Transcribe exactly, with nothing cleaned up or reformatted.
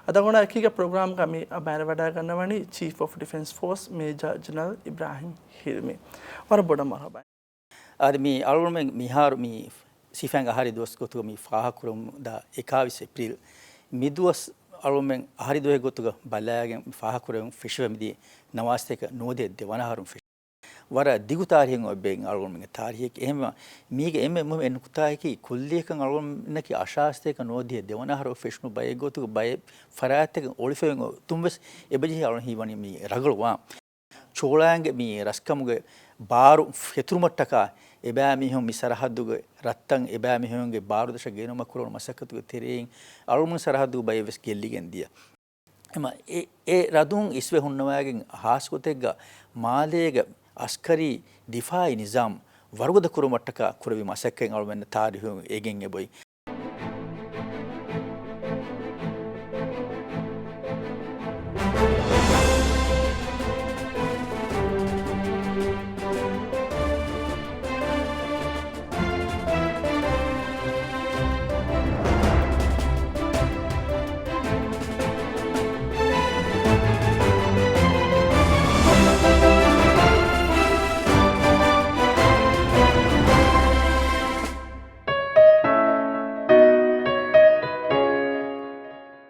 އަދި އަޅުގަނޑާ އެކީގަ ޕްރޮގްރާމްގަ މި ބައިވެރިވަޑައިގަންނަވަނީ ޗީފް އޮފް ޑިފެންސް ފޯސް މޭޖާ ޖެނެރަލް އިބްރާހިމް ހިލްމީ. ވަރަށް ބޮޑަށް މަރުހަބާ. އަދި މި އަޅުގަނޑުމެން މިހާރު މި ސިފައިން އަހަރީ ދުވަސް ގޮތުގަ މި ފާހަގަކުރަމުންދާ އެކާވީސް އޭޕްރީލް، މި ދުވަސް އަޅުގަނޑުމެން އަހަރީ ދުވަހެއް ގޮތުގަ ބަލާގެން ފާހަގަކުރެވެން ފެށިފަ މިދިޔަ ނަވާސްތޭކަ ނުވަދިހަ ދެވަނަ އަހަރުން ފެށި. ވަރަށް ދިގު ތާރީހެއް އޮތް އަޅުގަނޑުމެންގެ ތާރީހެއް. އެހެންވީމަ، މީގެ އެންމެ މުހިންމު އެއް ނުކުތާއަކީ، ކުއްލިއަކަށް އަޅުގަނޑުމެންނަކީ އަށާރަ ސަތޭކަ ނުވަދިހަ ދެވަނަ އަހަރު ފެށުނު ބައެއް ގޮތުގަ ބައެއް ފަރާތްތަކަށް އޮޅިފައި އޮތުން ވެސް އެބަޖެހި އަޅުގަނޑު ހީވަނީ މި ރަނގަޅުވާން. ޗޯޅާންގެ މި ރަސްކަމުގެ ބާރު ފެތުރުމަށްޓަކާ އެބައިމީހުން މި ސަރަހައްދުގެ ރަށްތައް އެބައިމީހުންގެ ބާރުދަށަށް ގެނުމަށް ކުރެވުނު މަސައްކަތުގެ ތެރެއިން އަޅުގަނޑު ސަރަހައްދުގެ ބައެއް ވެސް ގެއްލިގެން ދިޔަ. އެމަ އެ، އެ ރަދުން އިސްވެ ހުންނަވައިގެން ހާސްގޮތެއްގަ މާލޭގެ އަސްކަރީ ދިފާއީ ނިޒާމް ވަރުގަދަ ކުރުމަށްޓަކާ ކުރެވި މަސައްކަތް އަޅުމެން ތާރީހުން އެނގެން އެބައޮތް.